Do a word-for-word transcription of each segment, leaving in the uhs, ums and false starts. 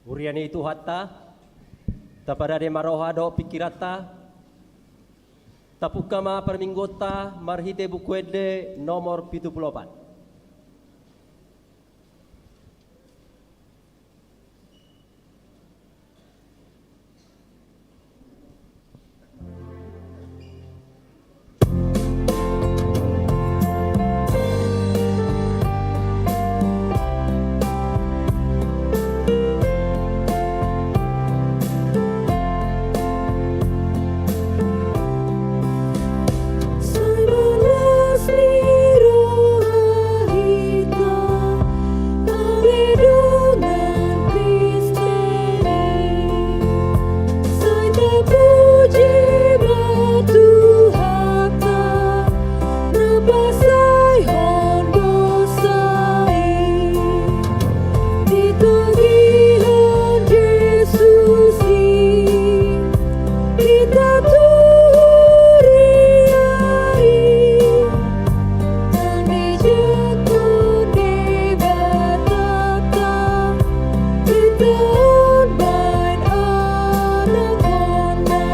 Huria ni Tuhanta, tapadare ma roha dohot pingkiranta, tapungka ma parmingguonta marhite Buku Ende nomor pitu pulu opat. Sai tapuji ma Tuhanta, na pasaehon dosa i. Di tondi ni Jesus i, hita tu huria i. Nang dijangkon Debata, hita on baen anakkonna.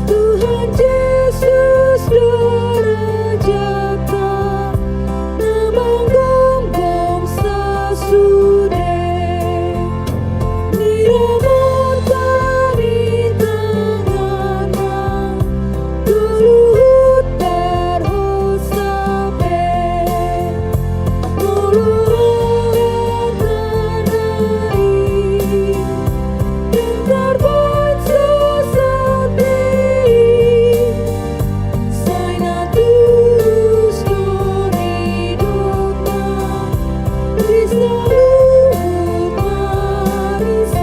Tuhan Jesus do rajatta, na manggonggom sasude. Niramonta di tanganna, tu luhut tarhosa pe. Molo rohana i, ndang tarbaen sasat be i. Sai na tulus do nidokna, di saluhut parisian.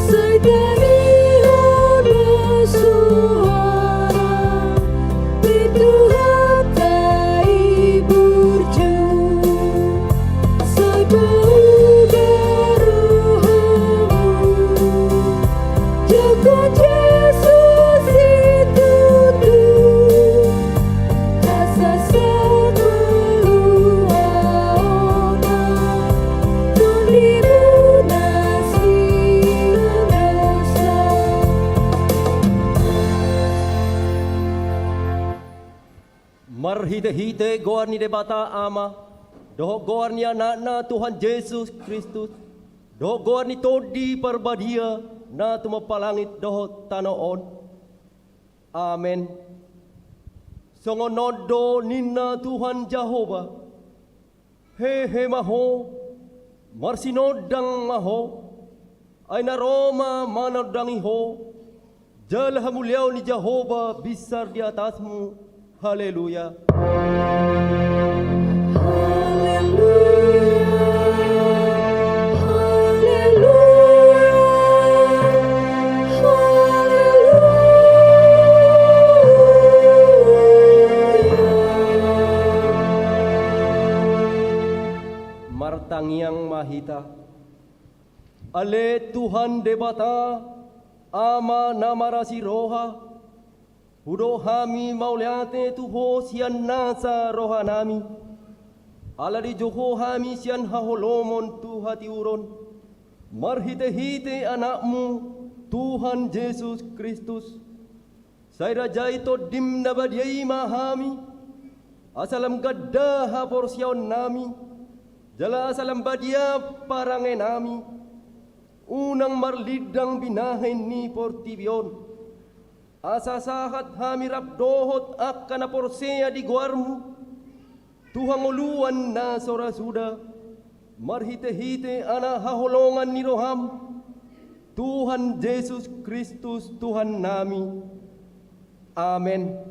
Sai tangihon ma soara ni Tuhanta i burju. Sai pauga rohamu, jangkon Jesus situtu. Asa sahat ma luaonna tondimuna sian dosa. Marhitehite goar ni Debata Ama, dohot goar ni Anakna Tuhan Jesus Kristus, dohot goar ni Tondi Parbadia, na tumompa langit dohot tano on. Amen. Songon on do ninna Tuhan Jahowa: Hehe ma ho, marsinondang ma ho, ai na ro ma manondangi ho, jala hamuliaon ni Jahowa binsar di atasmu. Haleluya. Haleluya. Haleluya. Haleluya. Martangiang ma hita. Ale Tuhan Debata, Ama na marasi roha, hudok hami mauliate tu Ho sian nasa rohanami, ala dijou Ho hami sian haholomon tu hatiuron, marhitehite Anakmu, Tuhan Jesus Kristus. Sai rajai Tondim na badia i ma hami, asa lam ganda haporseaonnami, Jala asa lam badia parangenami, unang marlindang binahen ni portibi on, asa sahat hami rap dohot angka na porsea di goarmu tu hangoluan na so ra suda, marhitehite Anak haholongan ni roham, Tuhan Jesus Kristus Tuhannami. Amen.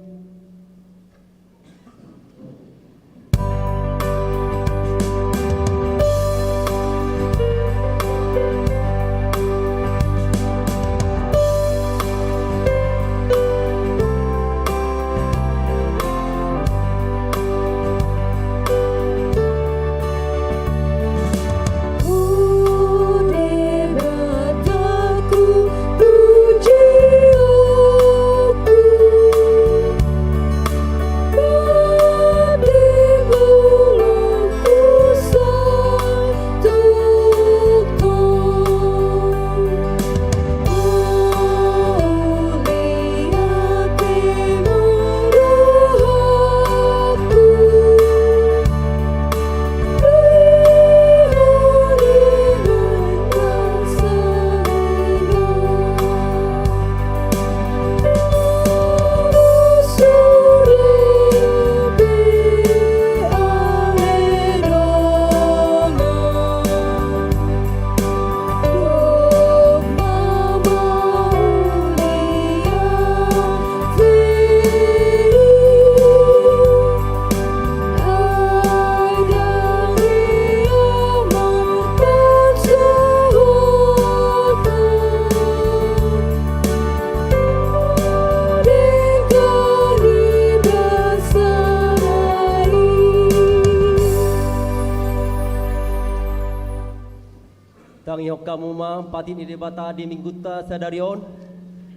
Tangihon hamu ma patik ni Debata di minggunta sadari on,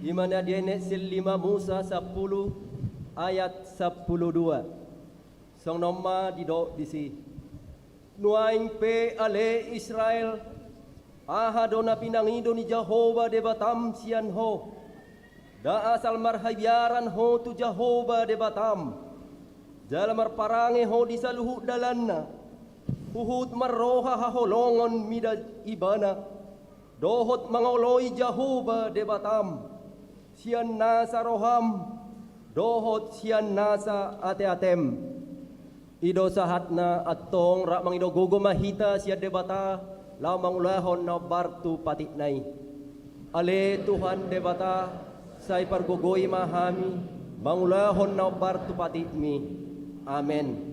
i ma na dienet sian lima Musa sampulu ayat sampulu dua. Songon on ma didok disi: Nuaeng pe ale Israel, aha do na pinangido ni Jahowa Debatam sian ho? Nda asal marhabiaran ho tu Jahowa Debatam, jala marparange ho di saluhut dalanna, huhut marroha haholongon mida Ibana, dohot mangoloi Jahowa Debatam sian nasa roham dohot sian nasa ateatem. I do sahatna. Antong rap mangido gogo ma hita sian Debata laho mangulahon na hombar tu patikna i. Ale Tuhan Debata, sai pargogoi ma hami mangulahon na hombar tu patikmi. Amen.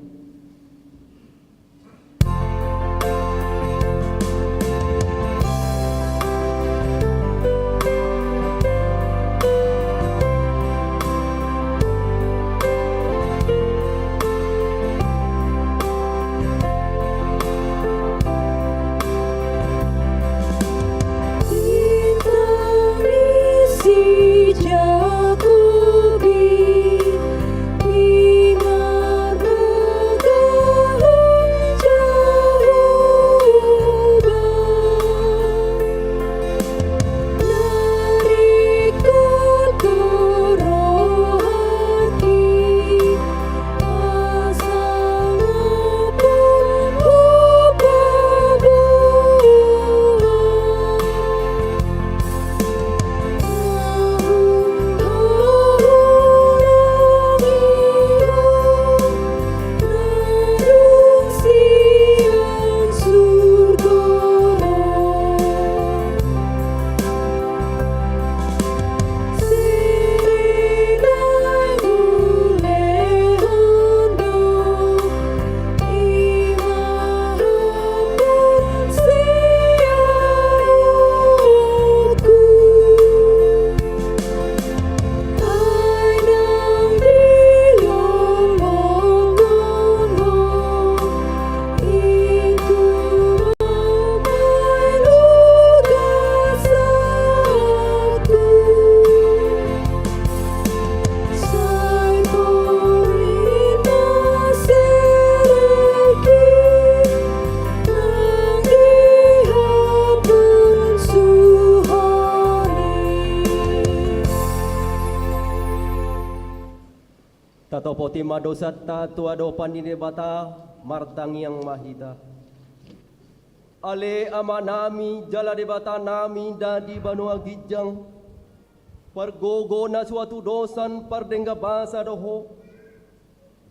Tatopoti ma dosanta tu adopan ni Debata, martangiang ma hita. Ale Amanami jala Debatanami na di banua ginjang, pargogo na so hatudosan pardenggan basa do Ho,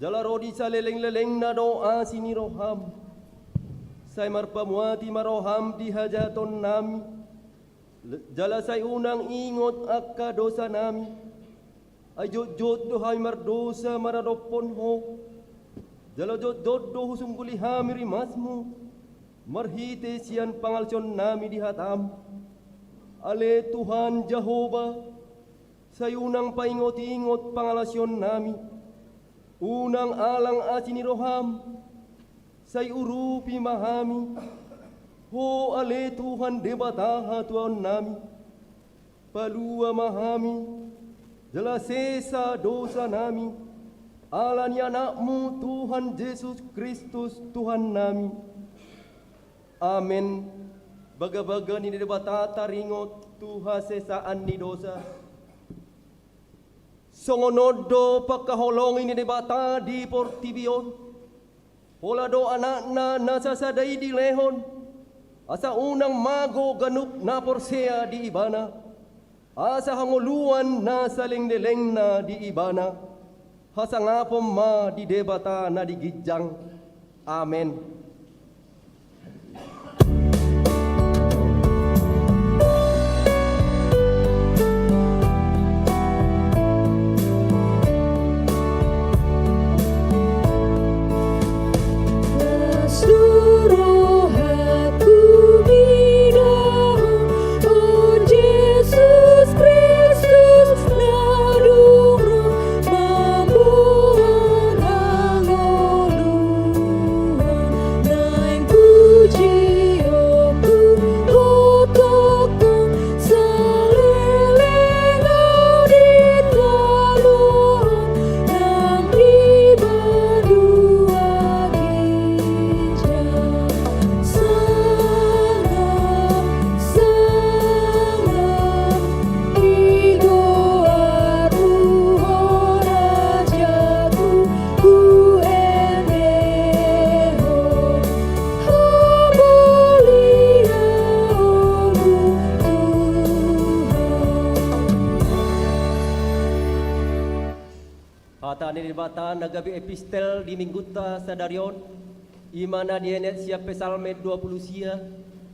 jala ro di salelenglelengna do asi ni roham. Sai marpamuati ma roham di hajahatonnami, jala sai unang ingot angka dosanami. Ai jotjot do hami mardosa maradophon Ho, jala jotjot do husungguli hami rimasMu marhite sian pangalaosionnami di hataM. Ale Tuhan Jahowa, sai unang paingotingot pangalaosionnami, unang alang asi ni roham, sai urupi ma hami. Ho ale Tuhan Debata hatuaonnami, palua ma hami, jala sesa dosanami, ala ni AnakMu Tuhan Jesus Kristus Tuhannami. Amen. Bagabaga ni Debata taringot tu hasesaan ni dosa. Songon on do pangkaholongi ni Debata di portibi on, holan do AnakNa na sasada i dilehon, asa unang mago ganup na porsea di Ibana, asa hangoluan na salelenglelengna di Ibana. Hasangapon ma di Debata na di ginjang. Amen. Hata ni Debata na gabe epistel di Minggunta sadari on, i ma na dienet sian Psalmen dua pulu sia,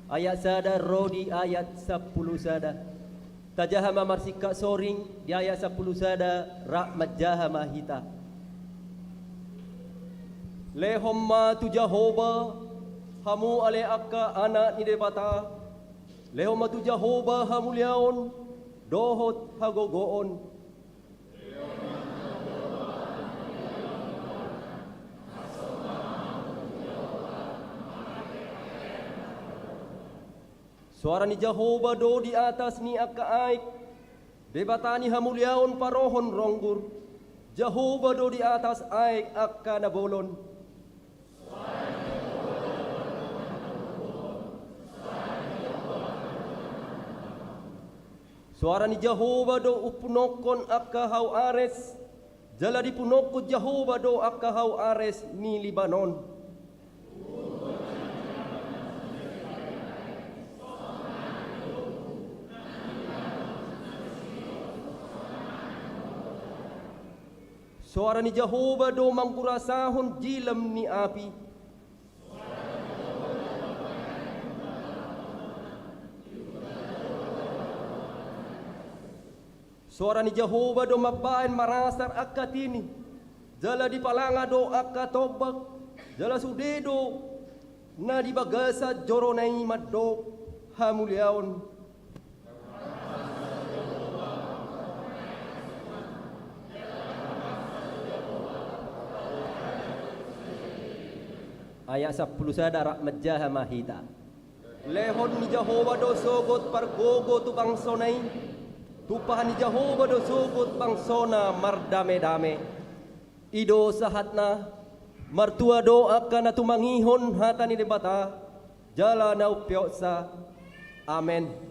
ayat sada ro di ayat sampulu sada. Tajaha ma marsingkat soring di ayat sampulu sada, rap manjaha ma hita. Lehon ma tu Jahowa, hamu ale angka anak ni Debata, lehon ma tu Jahowa hamuliaon dohot hagogoon. Soara ni Jahowa do di atas ni angka aek, Debata ni hamuliaon parohon ronggur, Jahowa do di atas aek angka na bolon. Soara ni Jahowa do umpunokkon angka hau Ares, jala dipunokkon Jahowa do angka hau Ares ni Libanon. Soara ni Jahowa do manggurasahon jilam ni api. Soara ni Jahowa do mambahen marasar angka tini, jala dipalanga do angka tombak, jala sude do na di bagasan jorona i mandok hamuliaon. Ayat sampulu sada, rap manjaha ma hita. Lehon ni Jahowa do sogot pargogo tu bangsona i, tumpahan ni Jahowa do sogot bangsona mardamedame. I do sahatna. Martua do angka na tumangihon hata ni Debata, jala na umpeopsa. Amen.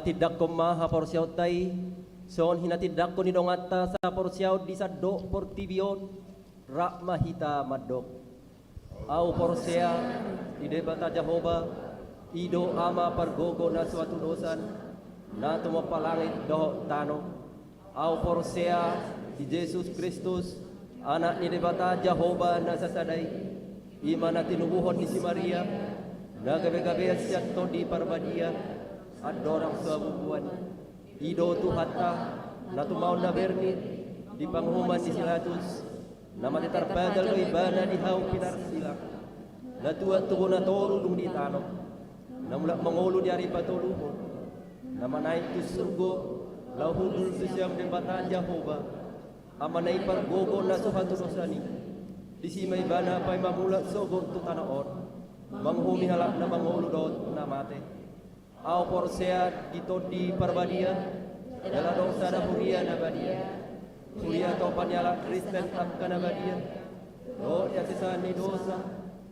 Tindanghon ma haporseaonta i, songon hinatindanghon ni donganta sahaporseaon di sandok portibi on, rap ma hita mandok. Ahu porsea di Debata Jahowa, i do Ama pargogo na so hatudosan, na tumompa langit dohot tano. Ahu porsea di Jesus Kristus, Anak ni Debata Jahowa na sasada i, i ma na tinubuhon ni si Maria, na gabegabean sian Tondi Parbadia, andorang so habubuhan. I do Tuhanta, na tumaon na bernit, di panguhuman ni si Pilatus, na mate tarpatang do ibana di hau pinarsilang. Na tuat tu bona toru dung di tano. Na mulak mangolu di ari patoluhon. Na manaek tu surgo, laho hundul tu siamun Debata Jahowa. Ama na i pargogo na so hatudosan i. Disi ma ibana paima mulak sogot tu tano on. Manguhumi halak na mangolu dohot na mate. Ahu porsea di Tondi Parbadia, jala adong sada huria na badia. Huria tompa ni halak Kristen angka na badia. Dohot di hasesaan ni dosa,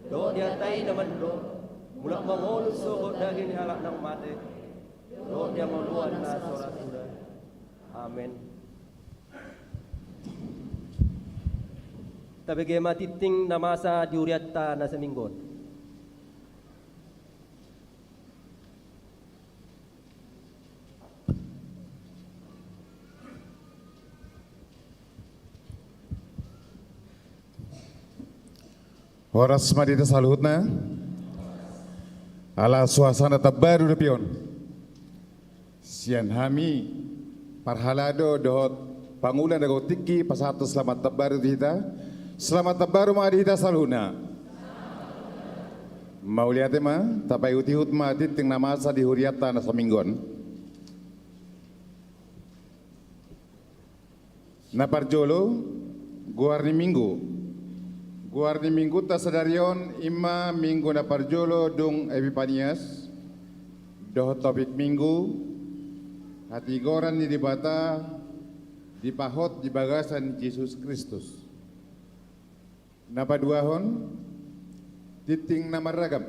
dohot di hata i na mandok, mulak mangolu sogot daging ni halak naung mate. Dohot di hangoluan na so ra suda. Amen. Tabege ma tingting na masa di hurianta na saminggu on. Horas ma di hita saluhutna. Ala suasana tambaru dope on. Sian hami parhalado dohot pangula na godang tingki pasahat selamat tambaru di hita. Selamat tambaru ma di hita saluhutna. Mauliate ma, tapaihutihut ma tingting na masa di hurianta na saminggu on. Na parjolo, goar ni minggu. Goar ni minggunta sadari on i ma minggu na parjolo dung Epipanias, dohot topik minggu, hatigoran ni Debata dipahot di bagasan Jesus Kristus. Na paduahon, tingting na marragam.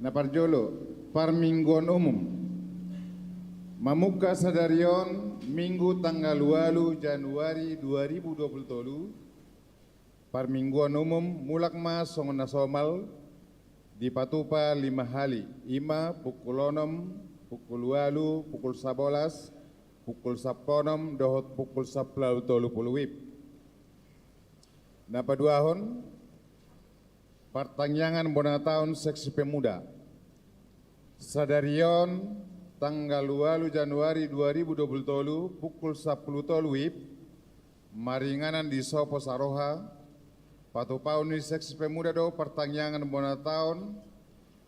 Na parjolo, parmingguon umum. Mamungka sadari on, Minggu tanggal ualu Januari dua ribu dua puluh tolu, parmingguon umum, mulak ma songon na somal, dipatupa lima hali, i ma pukul onom, pukul ualu, pukul sabolas, pukul sampulu onom, dohot pukul sampulu tolu pulu wib. Na paduahon, partangiangan bona taon Seksi Pemuda. Sadari on, tanggal ualu Januari dua ribu dua puluh tolu, pukul sampulu tolu wib, maringanan di Sopo Saroha, patupaon ni Seksi Pemuda do partangiangan bona taon,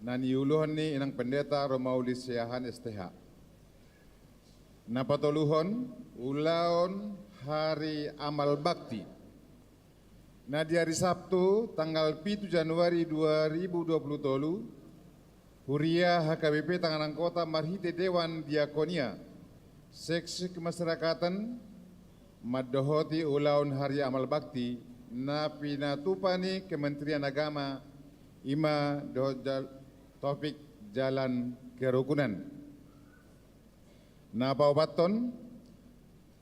na niuluhon ni Inang Pendeta Romauli Siahaan S T H. Na patoluhon, ulaon hari amal bakti. Na di ari Sabtu, tanggal pitu Januari dua ribu dua puluh tolu, Huria H K B P Tangerang Kota marhite Dewan Diakonia, Seksi Kemasyarakatan, mandohoti ulaon hari amal bakti, na pinatupa ni Kementerian Agama, i ma dohot jal-, topik jalan kerukunan. Na paopathon,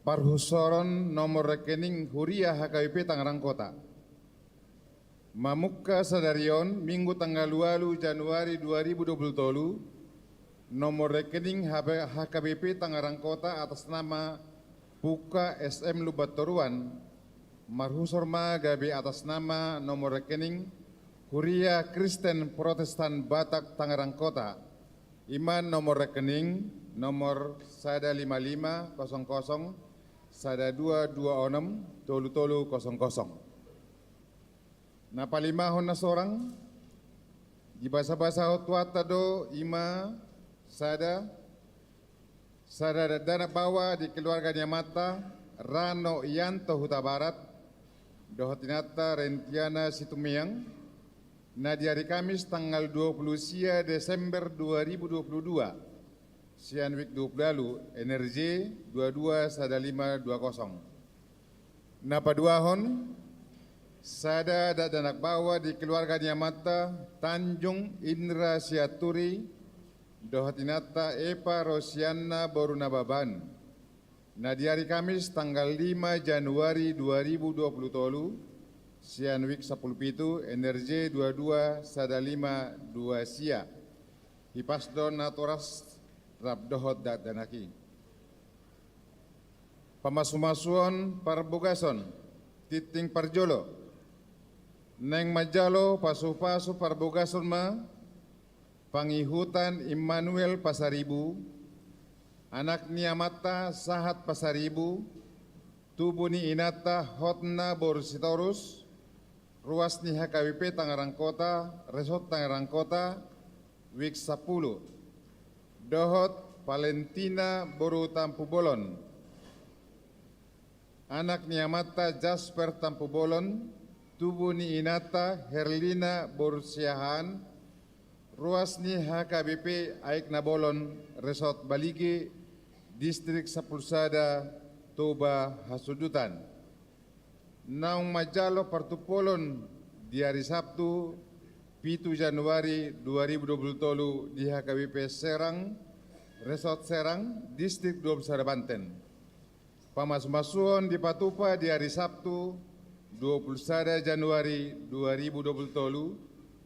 parhusoron nomor rekening Huria H K B P Tangerang Kota. Mamungka sadari on, Minggu tanggal ualu Januari dua ribu dua puluh tolu, nomor rekening H P, H K B P Tangerang Kota atas nama Puka S M Lumbantoruan, marhusor ma gabe atas nama nomor rekening Huria Kristen Protestan Batak Tangerang Kota. I ma nomor rekening nomor sada lima lima kosong kosong sada dua dua onom tolu tolu kosong kosong. Na palimahon na sorang, dibasabasahon Tuhanta do i ma sada, sada dakdanak baoa di keluarga ni amanta Rano Yanto Hutabarat, dohot inanta Rentiana Situmeang, na di ari Kamis tanggal dua puluh sia Desember dua ribu dua puluh dua, sian wik dua puluh ualu, N R J dua dua sada lima dua kosong. Na paduahon, sada dakdanak baoa di keluarga ni amanta Tanjung Indra Sianturi, dohot inanta Epa Rosianna boru Nababan, na di ari Kamis tanggal lima Januari dua ribu dua puluh tolu, sian wik sampulu pitu, N R J dua dua sada lima dua sia. Hipas do natoras rap dohot dakdanak i. Pamasumasuon parbogason, tingting parjolo. Naeng manjalo pasupasu parbogason ma pangihutan Immanuel Pasaribu, anak ni amanta Sahat Pasaribu, tubu ni inanta Hotna boru Sitorus, ruas ni H K B P Tangerang Kota, Resort Tangerang Kota, wik sampulu. Dohot Valentina boru Tampubolon, anak ni amanta Jasper Tampubolon, tubu ni inanta Herlina boru Siahaan, ruas ni H K B P Aek Nabolon, Resort Balige, Distrik Sampulu Sada, Toba Hasundutan. Naung manjalo partumpolon di ari Sabtu, pitu Januari dua ribu dua puluh tolu, di H K B P Serang, Resort Serang, Distrik dua puluh sada Banten. Pamasumasuon dipatupa di ari Sabtu, dua puluh sada Januari dua ribu dua puluh tolu,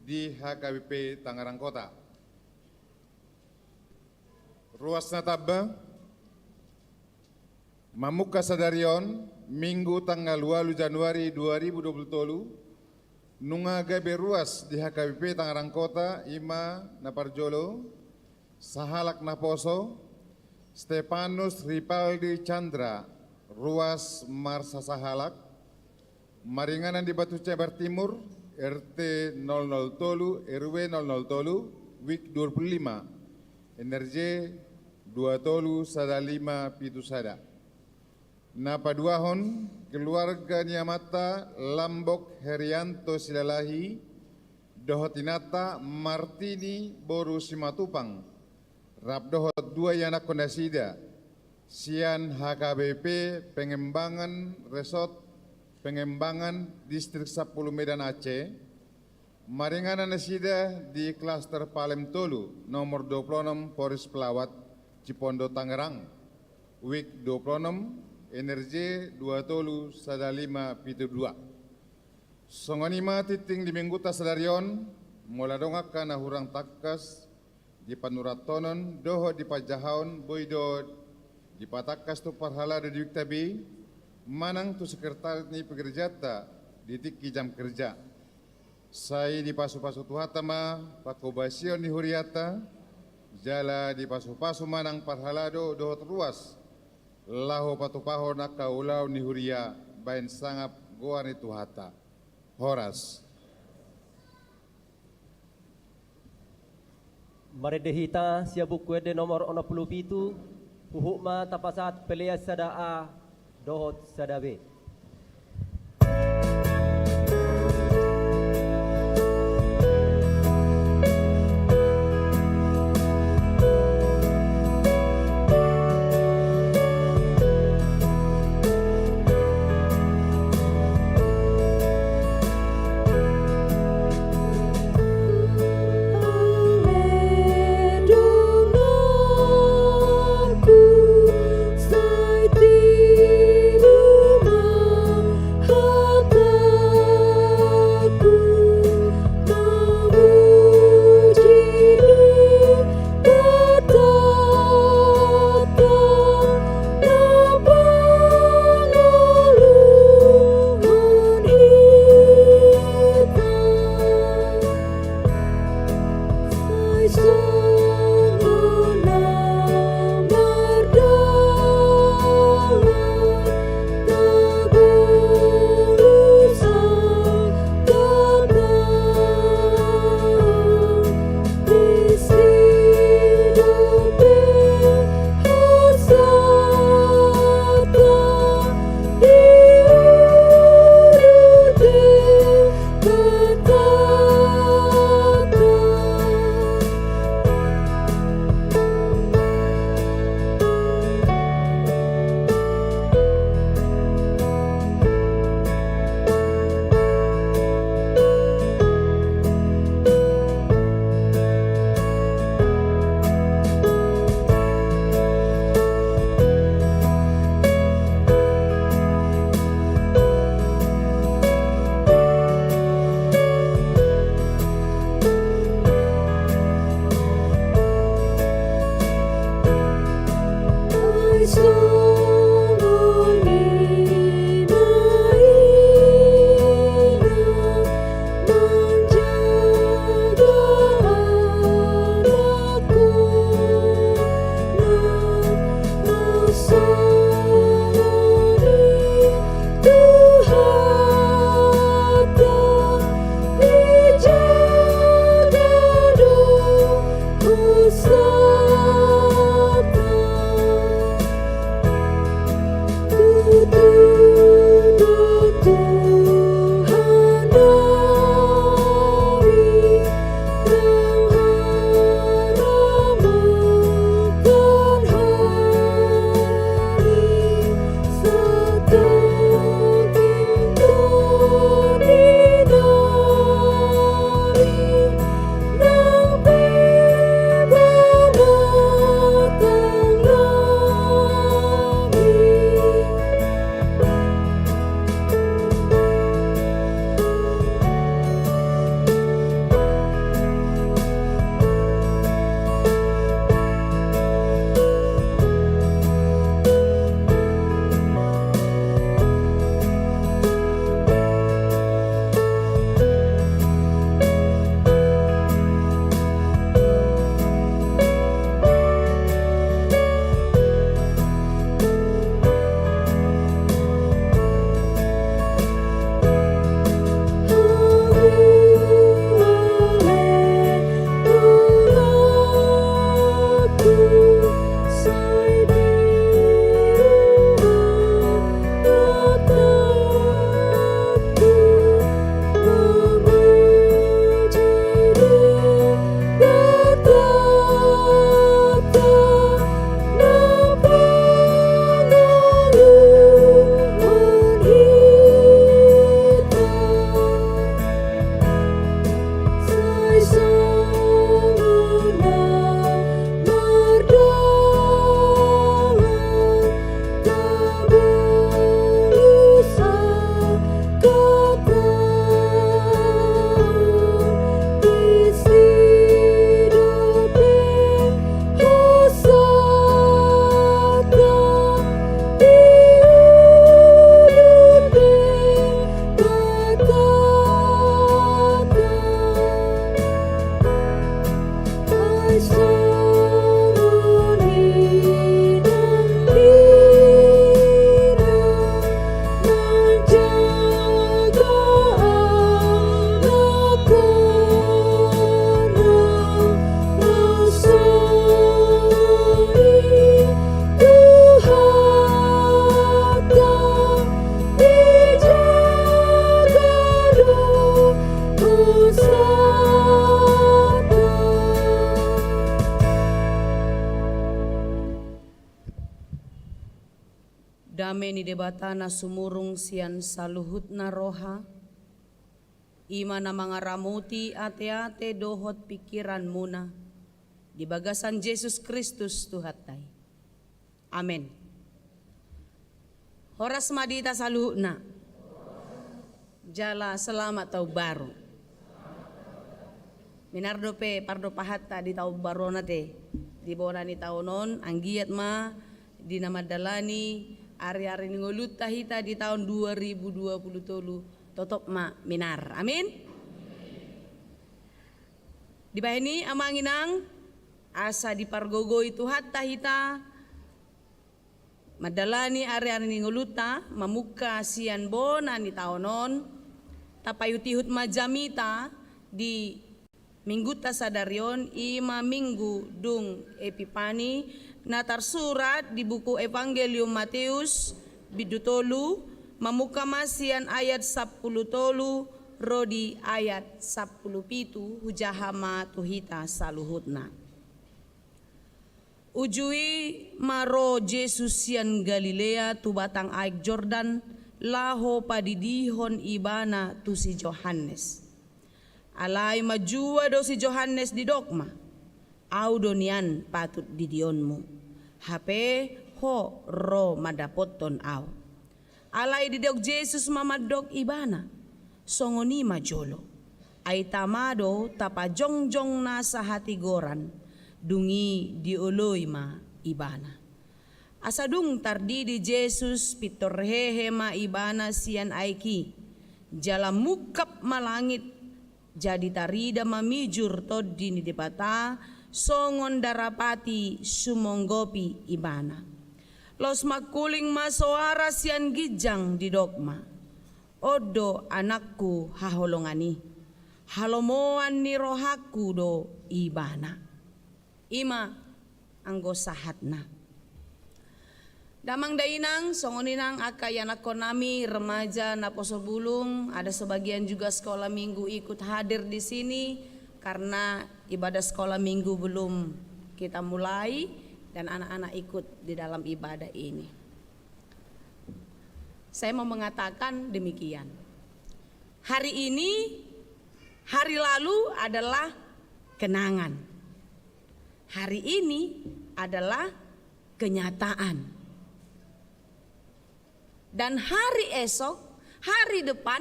di H K B P Tangerang Kota. Ruas na tamba, mamungka sadari on, Minggu tanggal ualu Januari dua ribu dua puluh tolu, nunga gabe ruas di H K B P Tangerang Kota, i ma na parjolo, sahalak naposo, Stepanus Ripaldi Chandra, ruas marsasahalak, maringanan di Batu Cebar Timur, R T nol nol tolu, R W nol nol tolu, wik dua puluh lima, N R J dua tolu sada lima pitu sada. Na paduahon, keluarga ni amanta Lambok Herianto Silalahi, dohot inanta Martini boru Simatupang, rap dohot dua ianakhon nasida, sian H K B P Pengembangan, Resort Pengembangan, Distrik Sampulu Medan Aceh, maringanan nasida di Klaster Palem tolu, nomor dua puluh enam, Poris Pelawat, Cipondo, Tangerang, wik dua puluh enam, N R J dua tolu sada lima pitu dua. Songon i ma tingting di Mingguta sadari on, molo adong angka na hurang tangkas di panurathonon dohot di panjahaon, boi do dipatangkas tu parhalado di wikta be, manang tu sekretariat ni pekerjaanta di tingki jam kerja. Sai dipasupasu Tuhanta ma panghobasion ni hurianta, jala dipasupasu manang parhalado dohot ruas, laho patupahon angka ulaon ni huria baen sangap goar ni Tuhanta. Horas. Marende hita sian Buku Ende nomor onom pulu pitu, huhut ma tapasahat pelean sada A dohot sada B. Ni Debata na sumurung sian saluhutna roha, i ma na mangaramoti ateate dohot pingkiranmuna di bagasan Jesus Kristus Tuhanta i. Amen. Horas ma di hita saluhutna. Jala selamat tahun baru. Minar dope pardompahatta di tahun baru on ate, di bona ni tahun on, anggiat ma di na mandalani ari-ari ni ngolunta hita di tahun dua ribu dua puluh tolu, totop ma minar. Amin. Dibahen i, amang inang, asa dipargogoi Tuhanta hita mandalani ari-ari ni ngolunta, mamungka sian bona ni tahun on, tapaihut-ihut ma jamita di minggunta sadari on, i ma minggu dung Epipani, na tarsurat di buku Evangelium Mateus, bindu tolu, mamungka ma sian ayat sampulu tolu ro di ayat sampulu pitu, hujaha ma tu hita saluhutna. Uju i ma ro Jesus sian Galilea tu batang aek Jordan, laho padidihon ibana tu si Johannes. Alai manjua do si Johannes, didok ma: Au do nian patut didionmu, hape ho ro mandapothon au. Alai didok Jesus ma mandok ibana: Songon i ma jolo, ai tama do tapajongjong nasa hatigoran, dung i dioloi ma ibana. Asa dung tardidi Jesus, pintor hehe ma ibana sian aek i, jala mungkap ma langit, jadi tarida ma mijur Tondi ni Debata songon darapati sumonggopi ibana. Laos mangkuling ma soara sian ginjang, didok ma: On do Anakku haholongan i, halomoan ni rohangku do ibana. I ma anggo sahatna. Damang dainang, songon i nang angka ianakkonnami remaja naposo bulung, ada sebagian juga sekolah minggu ikut hadir di sini karena ibadah sekolah minggu belum kita mulai dan anak-anak ikut di dalam ibadah ini. Saya mau mengatakan demikian. Hari ini, hari lalu adalah kenangan. Hari ini adalah kenyataan. Dan hari esok, hari depan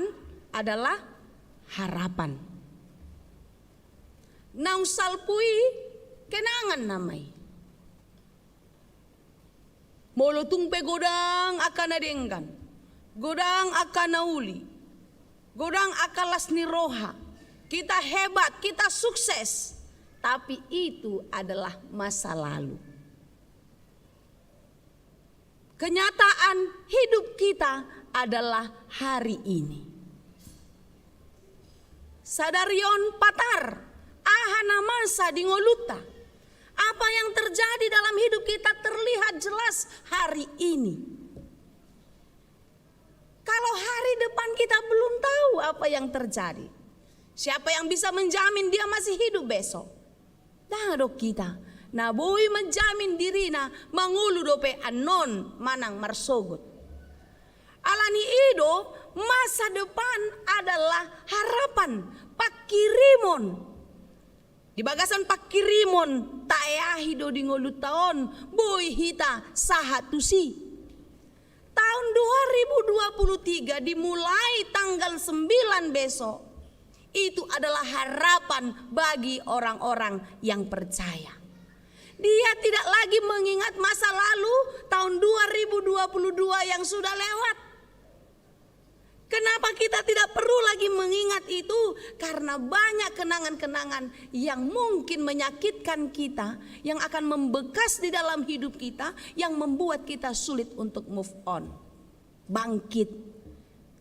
adalah harapan. Naung salpu i kenangan nama i. Molo tung pe godang angka na denggan, godang angka na uli, godang angka las ni roha, kita hebat, kita sukses, tapi itu adalah masa lalu. Kenyataan hidup kita adalah hari ini. Sadari on patar, aha na masa di ngolunta. Apa yang terjadi dalam hidup kita terlihat jelas hari ini. Kalau hari depan kita belum tahu apa yang terjadi, siapa yang bisa menjamin dia masih hidup besok? Ndang adong hita na boi manjamin dirina mangolu dope annon manang marsogot. Alani i do, masa depan adalah harapan, pangkirimon. Di bagasan pangkirimon, taeahi do di ngolunta on, boi hita sahat tusi. Tahun dua ribu dua puluh tiga dimulai tanggal sembilan besok, itu adalah harapan bagi orang-orang yang percaya. Dia tidak lagi mengingat masa lalu tahun dua ribu dua puluh dua yang sudah lewat. Kenapa kita tidak perlu lagi mengingat itu? Karena banyak kenangan-kenangan yang mungkin menyakitkan kita, yang akan membekas di dalam hidup kita, yang membuat kita sulit untuk move on. Bangkit.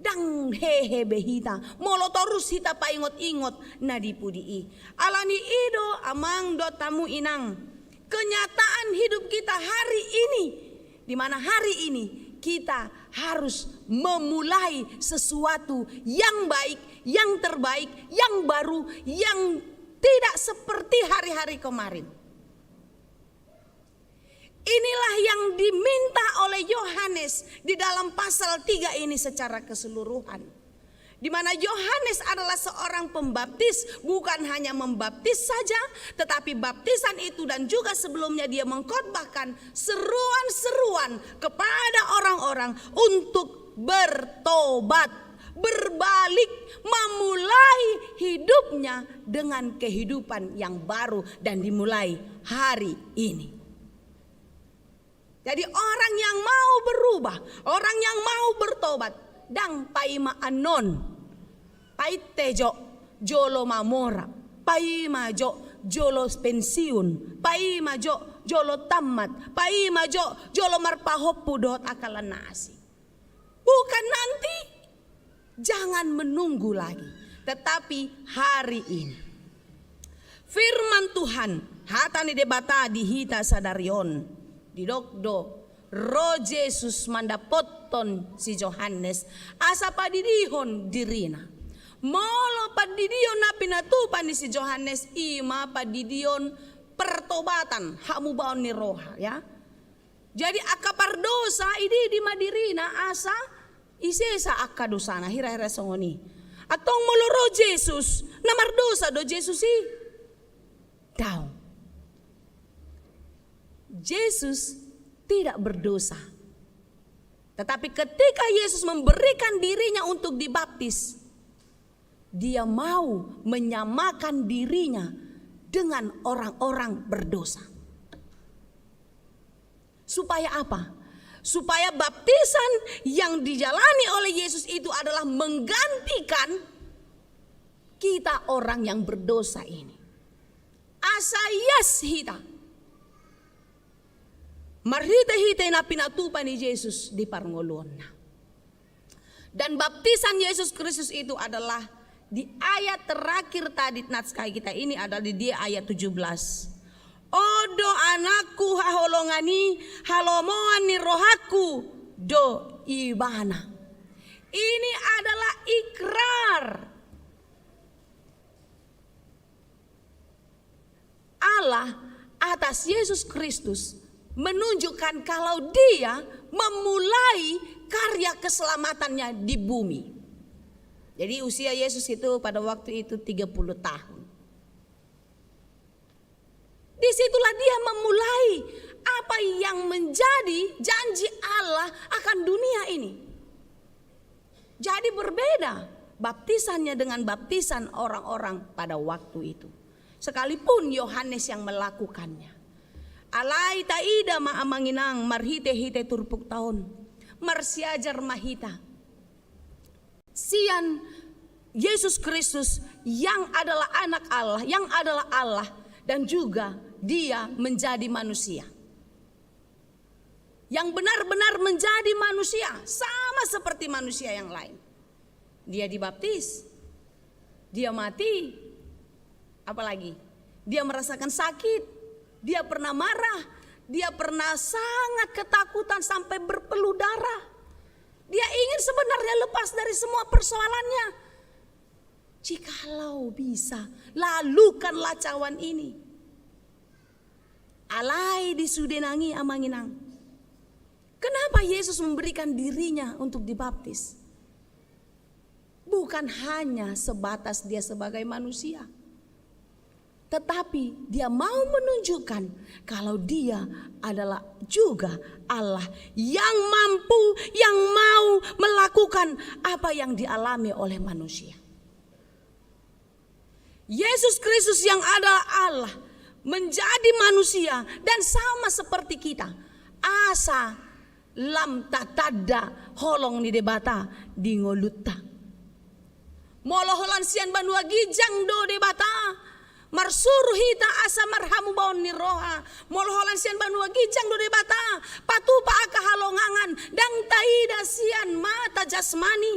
Ndang hehe be hita molo torus hita paingot-ingot na di pudi i. Alani i do, amang dohot hamu inang, kenyataan hidup kita hari ini, di mana hari ini kita harus memulai sesuatu yang baik, yang terbaik, yang baru, yang tidak seperti hari-hari kemarin. Inilah yang diminta oleh Yohanes di dalam pasal tiga ini secara keseluruhan. Di mana Yohanes adalah seorang pembaptis, bukan hanya membaptis saja, tetapi baptisan itu dan juga sebelumnya dia mengkhotbahkan seruan-seruan kepada orang-orang untuk bertobat, berbalik, memulai hidupnya dengan kehidupan yang baru dan dimulai hari ini. Jadi orang yang mau berubah, orang yang mau bertobat, ndang paima annon. Paite jo, jolo mamora, paima jo, jolo pensiun, paima jo, jolo tammat, paima jo, jolo marpahompu dohot angka na asing. Bukan nanti, jangan menunggu lagi, tetapi hari ini. Firman Tuhan, hata ni Debata di hita sadari on, didok do, ro Jesus mandapothon si Johannes, asa padidihon dirina. Molo pandidion na pinatupa ni si Johannes, i ma pandidion pertobatan, hamubaon ni roha, ya. Jadi angka pardosa ididi ma dirina asa isesa angka dosana, hira-hira songon i. Antong molo ro Jesus, na mardosa do Jesus i? Daong. Jesus tidak berdosa. Tetapi ketika Yesus memberikan dirinya untuk dibaptis, dia mau menyamakan dirinya dengan orang-orang berdosa. Supaya apa? Supaya baptisan yang dijalani oleh Yesus itu adalah menggantikan kita orang yang berdosa ini. Asa ias hita marhite-hite na pinatupa ni Jesus di parngoluonna. Dan baptisan Yesus Kristus itu adalah di ayat terakhir tadi, naskah kita ini adalah di, di ayat tujuh belas. On do Anakku haholongan i, halomoan ni rohangku do Ibana. Ini adalah ikrar Allah atas Yesus Kristus menunjukkan kalau Dia memulai karya keselamatannya di bumi. Jadi usia Yesus itu pada waktu itu tiga puluh tahun. Disitulah Dia memulai apa yang menjadi janji Allah akan dunia ini. Jadi berbeda baptisannya dengan baptisan orang-orang pada waktu itu. Sekalipun Yohanes yang melakukannya. Alai taida ma amang inang marhite-hite turpukta on. Marsiajar ma hita sian Yesus Kristus yang adalah Anak Allah, yang adalah Allah, dan juga Dia menjadi manusia. Yang benar-benar menjadi manusia, sama seperti manusia yang lain. Dia dibaptis, Dia mati, apalagi Dia merasakan sakit, Dia pernah marah, Dia pernah sangat ketakutan sampai berpeluh darah. Dia ingin sebenarnya lepas dari semua persoalannya. Jikalau bisa, lakukanlah cawan ini. Alai di sude nang i amang inang, kenapa Yesus memberikan dirinya untuk dibaptis? Bukan hanya sebatas Dia sebagai manusia, tetapi Dia mau menunjukkan kalau Dia adalah juga Allah yang mampu, yang mau melakukan apa yang dialami oleh manusia. Yesus Kristus yang adalah Allah menjadi manusia dan sama seperti kita. Asa lam tatanda holong ni Debata di ngolunta. Molo holan sian banua ginjang do Debata marsuru hita asa marhamubaon ni roha, molo holan sian banua ginjang do Debata patupa angka halongangan, ndang taida sian mata jasmani.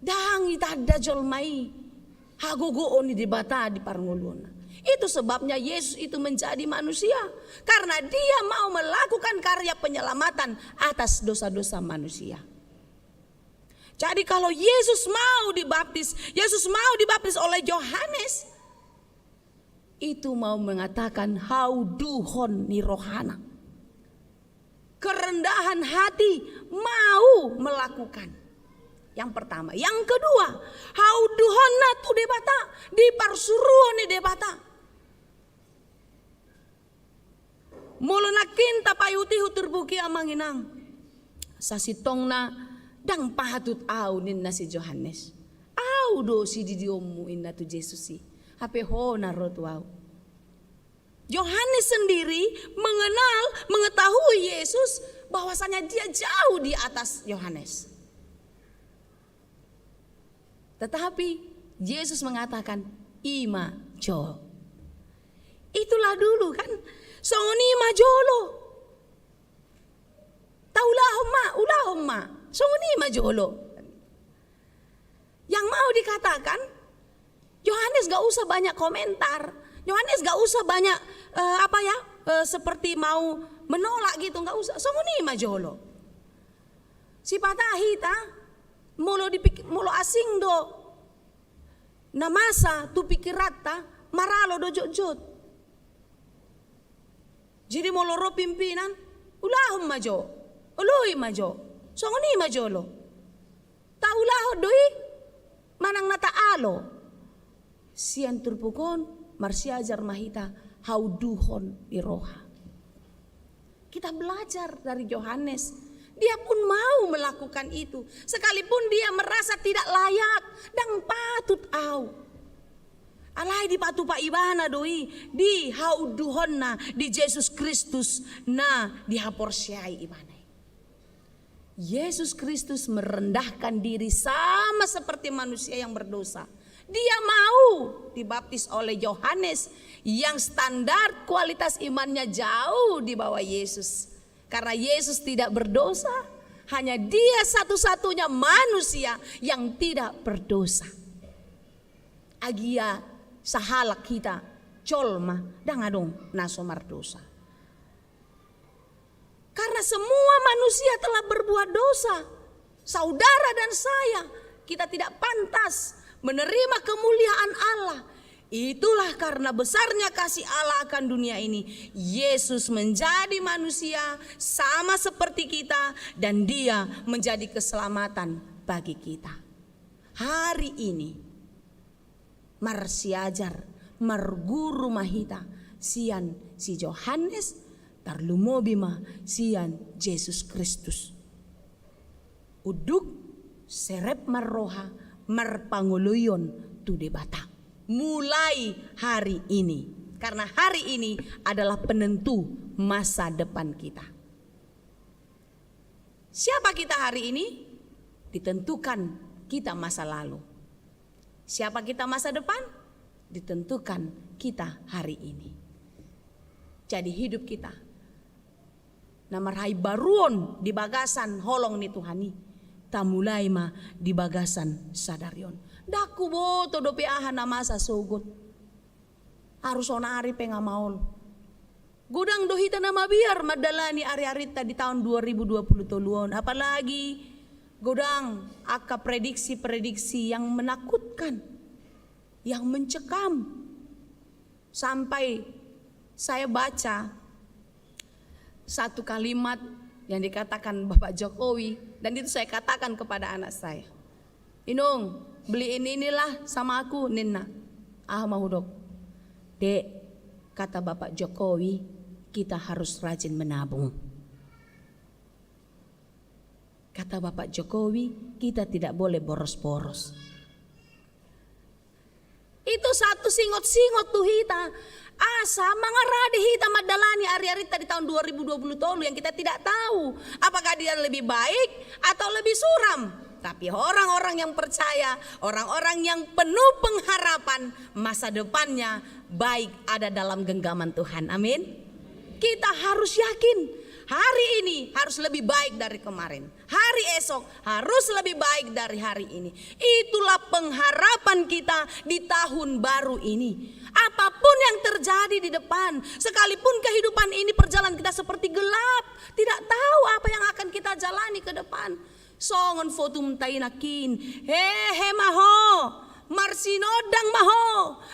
Ndang itanda jolma i hagogoon ni Debata di parngoluonna. Itu sebabnya Yesus itu menjadi manusia, karena Dia mau melakukan karya penyelamatan atas dosa-dosa manusia. Jadi kalau Yesus mau dibaptis, Yesus mau dibaptis oleh Yohanes, Itu mau mengatakan hauduhon ni rohana. Kerendahan hati, mau melakukan. Yang pertama. Yang kedua, hauduhonna tu Debata, di parsuruon ni Debata. Molo nangkin tapaihut-ihut turpuk i, amang inang, sasintongna ndang patut au, ninna si Johannes. Au do sididionmu, inna tu Jesus i. Hape ho na ro tu au. Yohanes sendiri mengenal, mengetahui Yesus, bahwasanya dia jauh di atas Yohanes. Tetapi Yesus mengatakan, "I ma jo." Itulah dulu kan, songon i ma jolo. Taulahon ma, ulahon ma, songon i ma jolo. Yang mau dikatakan, Yohanes gak usah banyak komentar. Yohanes gak usah banyak, eh, apa ya, eh, seperti mau menolak gitu, gak usah. Songon i ma jolo. Sipata hita, molo dipik-, molo asing do na masa tu pikiranta, maralo do jotjot. Jadi molo ro pimpinan, ulahon ma jo, oloi ma jo, songon i ma jolo. Taulahon do i manang na taalo. Sian turpuk on marsiajar ma hita hauduhon ni roha. Kita belajar dari Yohanes. Dia pun mau melakukan itu. Sekalipun dia merasa tidak layak, ndang patut au. Alai dipatupa ibana do i di hauduhonna di Jesus Kristus na dihaporseai ibana i. Yesus Kristus merendahkan diri sama seperti manusia yang berdosa. Dia mau dibaptis oleh Yohanes yang standar kualitas imannya jauh di bawah Yesus. Karena Yesus tidak berdosa, hanya Dia satu-satunya manusia yang tidak berdosa. Agia sahalak hita jolma, ndang adong na so mardosa. Karena semua manusia telah berbuat dosa. Saudara dan saya, kita tidak pantas menerima kemuliaan Allah. Itulah karena besarnya kasih Allah akan dunia ini. Yesus menjadi manusia sama seperti kita, dan Dia menjadi keselamatan bagi kita. Hari ini, marsiajar, marguru ma hita sian si Johannes, tarlumobi ma sian Jesus Kristus. Unduk, serep ma roha, marpangoloion tu Debata. Mulai hari ini. Karena hari ini adalah penentu masa depan kita. Siapa kita hari ini? Ditentukan kita masa lalu. Siapa kita masa depan? Ditentukan kita hari ini. Jadi hidup kita na marhaimbaruon di bagasan holong ni Tuhan i, tamulai ma di bagasan sadari on. Ndang huboto dope aha na masa sogot. Aru saonari pe nga maol. Godang do hita na mabiar mandalani ari-arinta di taon dua ribu dua puluh tolu on, apalagi godang angka prediksi-prediksi yang menakutkan, yang mencekam. Sampai saya baca satu kalimat yang dikatakan Bapak Jokowi, dan itu saya katakan kepada anak saya. "Inung, beliin inilah sama aku," ninna. Aha ma hudok? "Dek, kata Bapak Jokowi, kita harus rajin menabung." Kata Bapak Jokowi, kita tidak boleh boros-boros. Itu satu singot-singot tu hita. Asa mangarade hita mandalani ari-arinta di taon dua ribu dua puluh tolu yang kita tidak tahu apakah dia lebih baik atau lebih suram. Tapi orang-orang yang percaya, orang-orang yang penuh pengharapan, masa depannya baik, ada dalam genggaman Tuhan. Amin. Kita harus yakin, hari ini harus lebih baik dari kemarin. Hari esok harus lebih baik dari hari ini. Itulah pengharapan kita di tahun baru ini. Apapun yang terjadi di depan, sekalipun kehidupan ini, perjalanan kita seperti gelap, tidak tahu apa yang akan kita jalani ke depan. Songon fotum tai nangkin, hehe ma ho, mar marsinondang ma ho,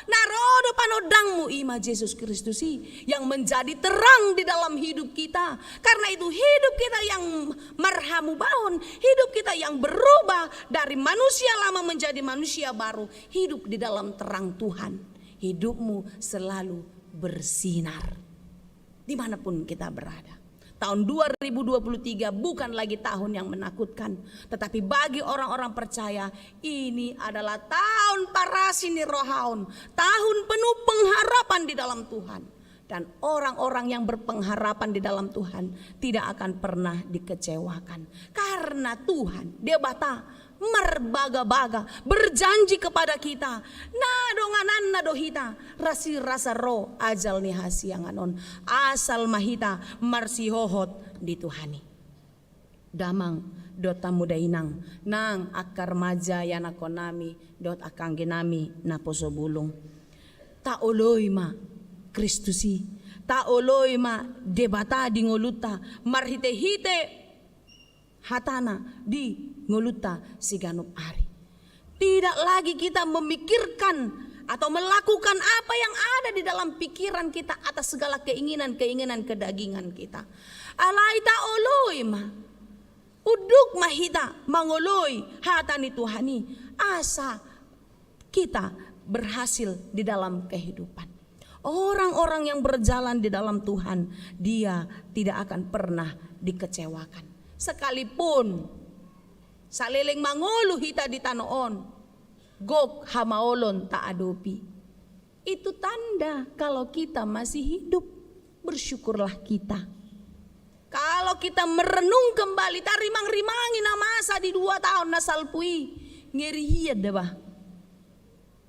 na ro do panondangmu, i ma Jesus Kristus i yang menjadi terang di dalam hidup kita. Karena itu hidup kita yang marhamubaon, hidup kita yang berubah dari manusia lama menjadi manusia baru, hidup di dalam terang Tuhan. Hidupmu selalu bersinar dimanapun kita berada. Tahun dua ribu dua puluh tiga bukan lagi tahun yang menakutkan, tetapi bagi orang-orang percaya, ini adalah tahun parasi ni roha on, tahun penuh pengharapan di dalam Tuhan. Dan orang-orang yang berpengharapan di dalam Tuhan tidak akan pernah dikecewakan. Karena Tuhan, Debata, marbagabaga, berjanji kepada kita, na dongananna do hita, rasirasa ro ajal ni hasiangan on, asal ma hita marsihohot di Tuhan i. Damang dohot hamu dainang, nang angka remaja ianakhonnami dohot angka angginami naposo bulung. Taoloi ma Kristus i, taoloi ma Debata di ngolunta, marhitehite hatana di ngolunta siganup ari. Tidak lagi kita memikirkan atau melakukan apa yang ada di dalam pikiran kita atas segala keinginan-keinginan kedagingan kita. Alai taoloi ma, unduk ma hita mangoloi hata ni Tuhan i, asa kita berhasil di dalam kehidupan. Orang-orang yang berjalan di dalam Tuhan, dia tidak akan pernah dikecewakan. Sekalipun saleleng mangolu hita di tano on, gok hamaolon taadopi. Itu tanda kalau kita masih hidup, bersyukurlah kita. Kalau kita merenung kembali, tarimang-rimangi na masa di dua tahun na salpu i, ngeri hian da bah.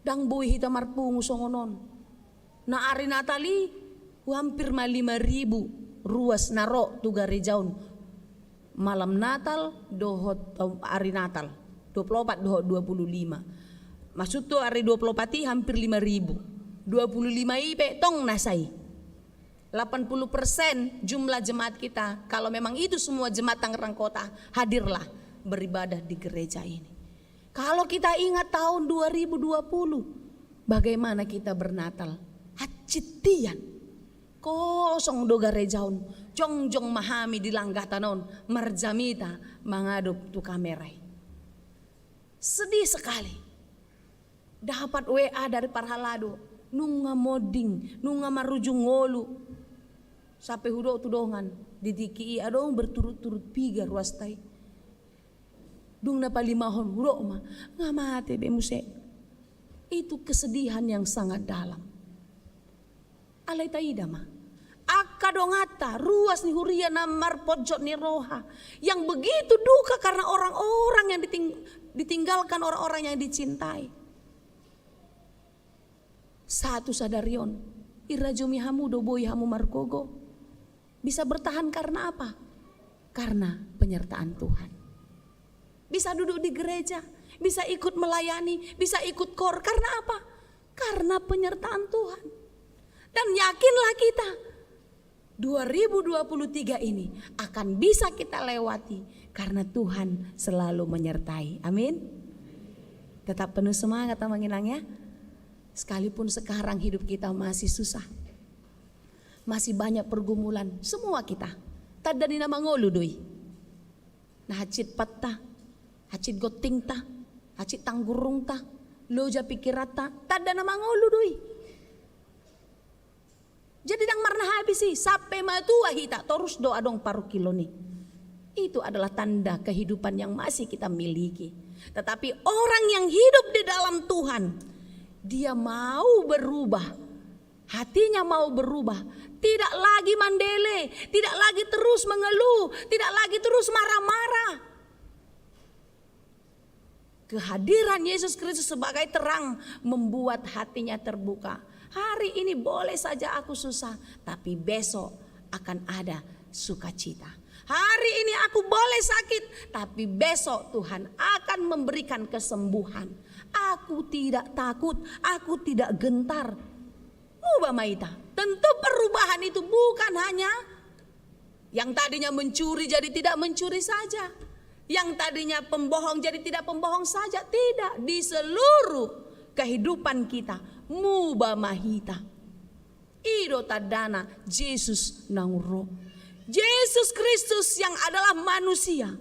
Ndang boi hita marpungu songon on. Na ari Natal i, hampir ma lima ribu ruas na ro tu gareja on. Malam Natal dohot, em, ari Natal, dua puluh opat dohot dua puluh lima. Maksudhu ari dua puluh opat i hampir lima ribu. Dua puluh lima i pe tong na sai. Delapan puluh persen jumlah jemaat kita, kalau memang itu semua jemaat Tangerang Kota, hadirlah beribadah di gereja ini. Kalau kita ingat tahun dua ribu dua puluh, bagaimana kita bernatal? Hansit hian. Kosong do gareja on, jongjong ma hami di langgatan on, marjamita mangadop tu kamera i. Sedih sekali. Dapat W A dari parhalado, nunga monding, nunga marujung ngolu. Sampe hudok tu dongan, di tingki i adong berturut-turut piga ruasta i. Dung na palimahon, hudok ma, nga mate be muse. Itu kesedihan yang sangat dalam. Alai taida ma, angka donganta, ruas ni huria na marponjot ni roha, yang begitu duka karena orang-orang yang diting-, ditinggalkan orang-orang yang dicintai. Sahat tu sadari on, irajumi hamu do boi hamu margogo. Bisa bertahan karena apa? Karena penyertaan Tuhan. Bisa duduk di gereja, bisa ikut melayani, bisa ikut kor. Karena apa? Karena penyertaan Tuhan. Dan yakinlah kita, dua ribu dua puluh tiga ini akan bisa kita lewati karena Tuhan selalu menyertai. Amin. Tetap penuh semangat, Amang Inang, ya. Sekalipun sekarang hidup kita masih susah, masih banyak pergumulan, semua kita. Tanda ni na mangolu do i. Na hansit patta, hansit gontingta, hansit tanggurungta, loja pikiranta, tanda na mangolu do i. Jadi ndang marna habis i, sampe matua hita, torus do adong parungkilon i. Itu adalah tanda kehidupan yang masih kita miliki. Tetapi orang yang hidup di dalam Tuhan, dia mau berubah. Hatinya mau berubah. Tidak lagi mandele, tidak lagi terus mengeluh, tidak lagi terus marah-marah. Kehadiran Yesus Kristus sebagai terang membuat hatinya terbuka. Hari ini boleh saja aku susah, tapi besok akan ada sukacita. Hari ini aku boleh sakit, tapi besok Tuhan akan memberikan kesembuhan. Aku tidak takut, aku tidak gentar. Muba ma ita. Tentu perubahan itu bukan hanya yang tadinya mencuri jadi tidak mencuri saja. Yang tadinya pembohong jadi tidak pembohong saja. Tidak. Di seluruh kehidupan kita, muba ma hita. I do tandana Jesus naung ro. Jesus Kristus yang adalah manusia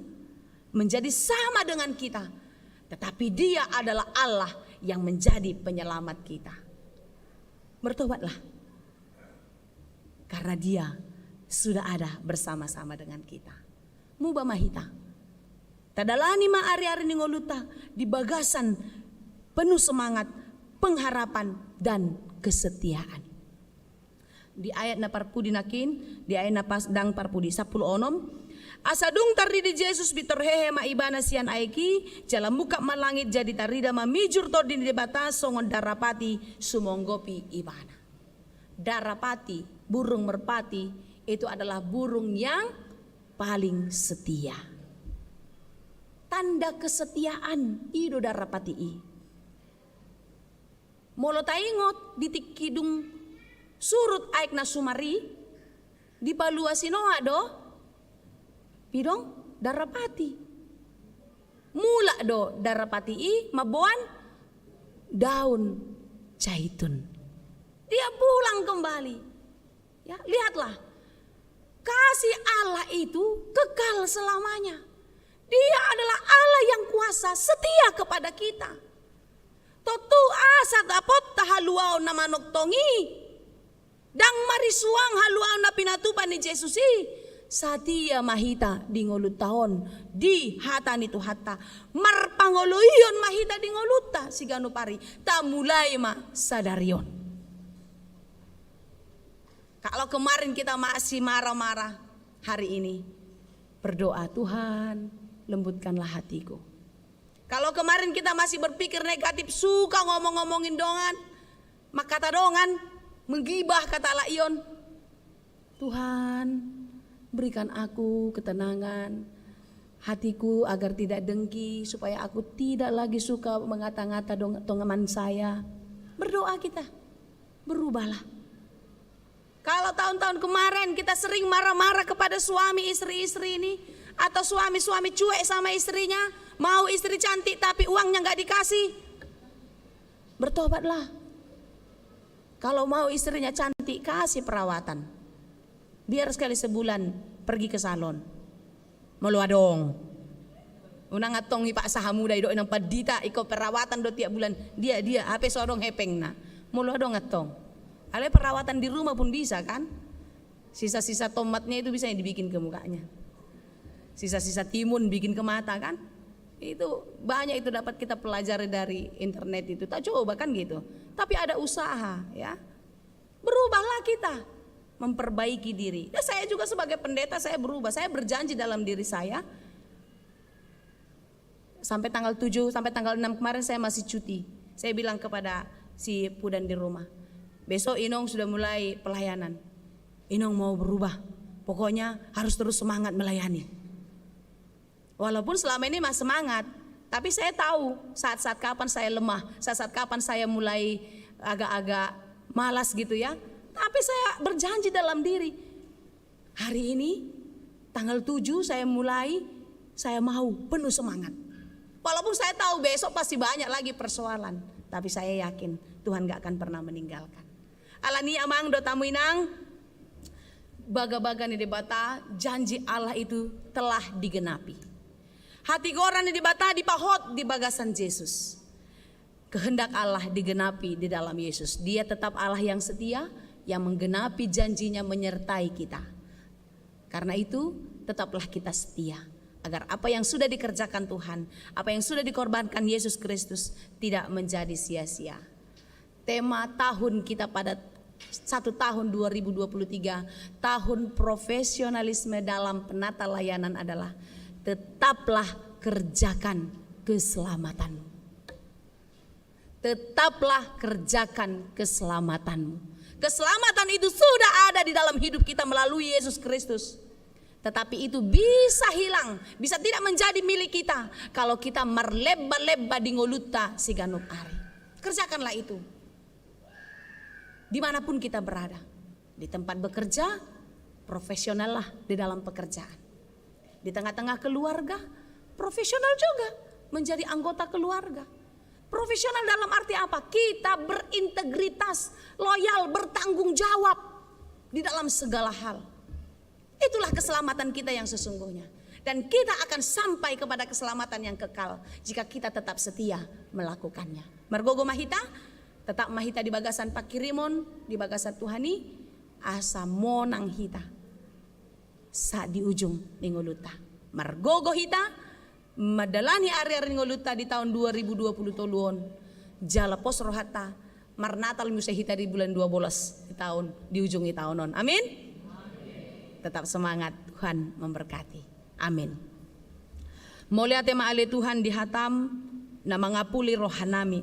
menjadi sama dengan kita, tetapi Dia adalah Allah yang menjadi penyelamat kita. Bertobatlah, karena Dia sudah ada bersama-sama dengan kita. Muba ma hita. Tadalani ma ari-ari ni ngolunta di bagasan penuh semangat, pengharapan, dan kesetiaan. Di ayat na parpudi nangkin, di ayat na pas dang parpudi, sampulu onom. Asa dung taridi Jesus, pintor hehe ma Ibana sian aek i, jala mungkap ma langit, jadi tarida ma mijur Tondi ni Debata songon darapati sumonggopi Ibana. Darapati, burung merpati, itu adalah burung yang paling setia. Tanda kesetiaan i do darapati i. Molo taingot di tingki dung surut aek na sumar i, dipalua si Noa do, pidong, darapati. Mulak do darapati i mamboan daun jaitun. Dia pulang kembali. Ya, lihatlah. Kasih Allah itu kekal selamanya. Dia adalah Allah yang kuasa, setia kepada kita. Tontu asa dapotta haluaon na manongtong i, ndang marisuang haluaon na pinatupa ni Jesus i, satia ma hita di ngolunta on di hata ni Tuhanta. Marpangoloion ma hita di ngolunta siganup ari. Tamulai ma sadari on. Kalau kemarin kita masih marah-marah, hari ini berdoa, "Tuhan, lembutkanlah hatiku." Kalau kemarin kita masih berpikir negatif, suka ngomong-ngomongin dongan, mangkata dongan, menggibah kata lakion, "Tuhan, berikan aku ketenangan hatiku agar tidak dengki, supaya aku tidak lagi suka mengata-ngata dong-, teman saya." Berdoa kita, berubahlah. Kalau tahun-tahun kemarin kita sering marah-marah kepada suami istri-istri ini, atau suami-suami cuek sama istrinya, mau istri cantik tapi uangnya nggak dikasih, bertobatlah. Kalau mau istrinya cantik, kasih perawatan. Biar sekali sebulan pergi ke salon. Molo adong. Unang antong ipaksa hamu da, idok inang pandita, ingkon perawatan do tiap bulan. Dia, dia, hape so adong hepengna. Molo adong antong. Alai perawatan di rumah pun bisa, kan? Sisa-sisa tomatnya itu bisa yang dibikin ke mukanya. Sisa-sisa timun bikin ke mata, kan? Itu banyak itu dapat kita pelajari dari internet itu. Tak coba, kan, gitu. Tapi ada usaha, ya. Berubahlah kita, memperbaiki diri. Dan saya juga sebagai pendeta, saya berubah. Saya berjanji dalam diri saya, sampai tanggal tujuh, sampai tanggal enam kemarin saya masih cuti. Saya bilang kepada si Pudan di rumah, "Besok Inong sudah mulai pelayanan. Inong mau berubah. Pokoknya harus terus semangat melayani." Walaupun selama ini masih semangat, tapi saya tahu saat-saat kapan saya lemah, saat-saat kapan saya mulai agak-agak malas gitu ya. Tapi saya berjanji dalam diri, "Hari ini, tanggal tujuh saya mulai, saya mau penuh semangat." Walaupun saya tahu besok pasti banyak lagi persoalan, tapi saya yakin Tuhan gak akan pernah meninggalkan. Alani i, amang dohot hamu inang, bagabaga ni Debata, janji Allah itu telah digenapi. Hatigoran ni Debata dipahot di bagasan Jesus. Kehendak Allah digenapi di dalam Yesus. Dia tetap Allah yang setia, yang menggenapi janjinya menyertai kita. Karena itu, tetaplah kita setia, agar apa yang sudah dikerjakan Tuhan, apa yang sudah dikorbankan Yesus Kristus tidak menjadi sia-sia. Tema tahun kita pada satu tahun dua ribu dua puluh tiga, tahun profesionalisme dalam penata layanan adalah tetaplah kerjakan keselamatanmu. Tetaplah kerjakan keselamatanmu. Keselamatan itu sudah ada di dalam hidup kita melalui Yesus Kristus. Tetapi itu bisa hilang, bisa tidak menjadi milik kita kalau kita marlemba-lemba di ngolunta siganup ari. Kerjakanlah itu. Dimanapun kita berada, di tempat bekerja, profesionallah di dalam pekerjaan. Di tengah-tengah keluarga, profesional juga menjadi anggota keluarga. Profesional dalam arti apa? Kita berintegritas, loyal, bertanggung jawab di dalam segala hal. Itulah keselamatan kita yang sesungguhnya. Dan kita akan sampai kepada keselamatan yang kekal jika kita tetap setia melakukannya. Margogo ma hita, tetap ma hita di bagasan pangkirimon, di bagasan Tuhan i, asa monang hita sahat di ujung ni ngolunta. Margogo hita mandalani ari-ari ni ngolunta di taon dua ribu dua puluh tolu on. Jala pos rohanta marnatal muse hita di bulan dua belas di taon, di ujung ni taon on. Amin. Tetap semangat, Tuhan memberkati. Amin. Mauliate ma ale Tuhan di hatam na mangapuli rohanami,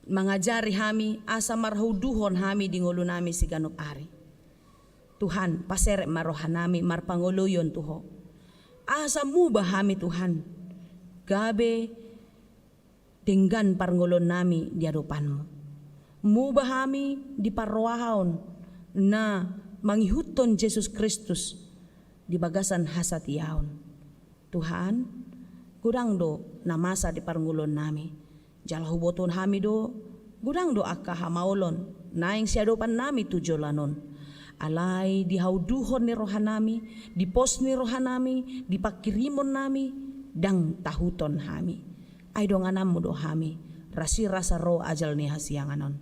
mangajari hami asa marhauduhon hami di ngolunami siganup ari. Tuhan, paserep ma rohanami marpangoloion tu Ho. Asa muba hami, Tuhan, gabe denggan parngoluonnami di adopanMu. Muba hami di parrohaon na mangihuthon Jesus Kristus di bagasan hasatiaon. Tuhan, godang do na masa di parngoluonnami. Jala huboto hami do, godang do angka hamaolon naeng siadopannami tu joloan on. Alai di hauduhon ni rohanami, di pos ni rohanami, di pangkirimonnami, ndang tahuthon hami. Ai dongananMu do hami, rasirasa ro ajal ni hasiangan on.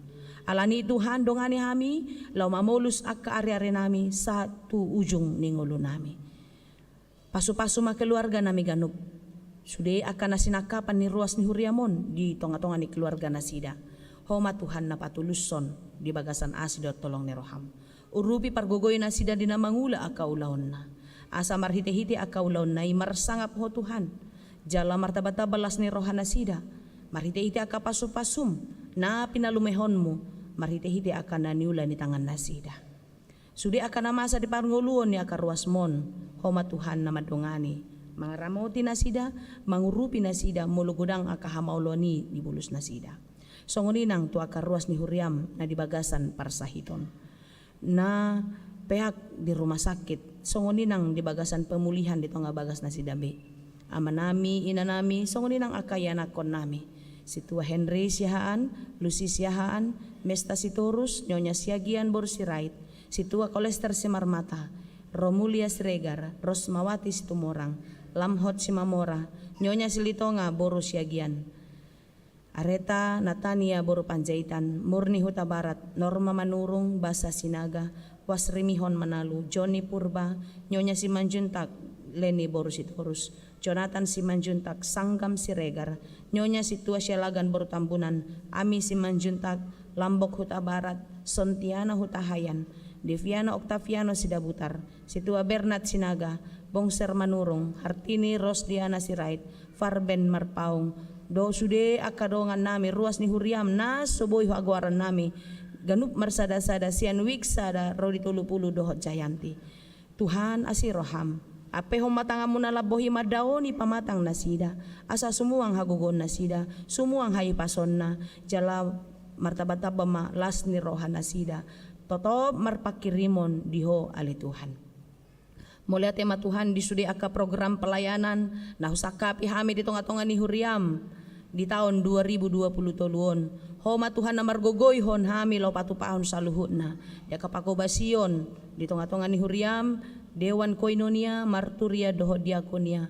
Alani i Tuhan, dongani hami laho mamolus angka ariarinami sahat tu ujung ni ngolunami. Pasupasu ma keluarganami ganup. Sude angka na sinangkapan ni ruas ni huriaM on di tongatonga ni keluarganasida, Ho ma Tuhan na patulushon di bagasan asi dohot holong ni rohaM. Urupi, pargogoi nasida di na mangula angka ulaonna. Asa marhitehite angka ulaonna i marsangap Ho Tuhan, jala martambatamba las ni rohanasida, marhitehite angka pasupasuM na pinalumehonMu, marhitehite angka na niula ni tangannasida. Sude angka na masa di parngoluon ni angka ruasMon, Ho ma Tuhan na mandongani, mangaramoti nasida, mangurupi nasida molo godang angka hamaolon i di bulusnasida. Songon i nang tu angka ruas ni huriaM na di bagasan parsahiton, na peak di rumah sakit, songon i nang di bagasan pemulihan di tonga bagasnasida be. Amanami, inanami, songon i nang angka ianakkonnami, Sintua Henry Siahaan, Lucy Siahaan, Mesta Sitorus, Nyonya Siagian boru Sirait, Sintua Kolester Simarmata, Romulia Siregar, Rosmawati Situmorang, Lamhot Simamora, Nyonya Silitonga boru Siagian, Areta Natania boru Panjaitan, Murni Hutabarat, Norma Manurung, Basa Sinaga, Wasrimihon Manalu, Joni Purba, Nyonya Simanjuntak, Leni boru Sitorus, Jonathan Simanjuntak, Sanggam Siregar, Nyonya Sintua Sialagan boru Tambunan, Ami Simanjuntak, Lambok Hutabarat, Sontiana Hutahayan, Deviana Oktaviano Sidabutar, Sintua Bernat Sinaga, Bongser Manurung, Hartini Rosdiana Sirait, Farben Marpaung, dohot sude angka dongannami ruas ni huriaM na so boi huagoaronnami, ganup marsada-sada sian Wik sada ro di Tolupulu dohot Jayanti. Tuhan, asi rohaM, ampehon ma tanganMu na lambok i mandaoni pamatang nasida, asa sumuang hagogoon nasida, sumuang haipasonna, jala martambatamba ma las ni rohanasida, totop marpangkirimon di Ho ale Tuhan. Mauliate ma Tuhan di sude angka program pelayanan na husangkapi hami di tongatonga ni huriaM di taon dua ribu dua puluh tolu on. Ho ma Tuhan na margogoihon hami laho patupahon saluhutna di angka pangkobasion di tongatonga ni huriaM, Dewan Koinonia, Marturia dohot Diakonia.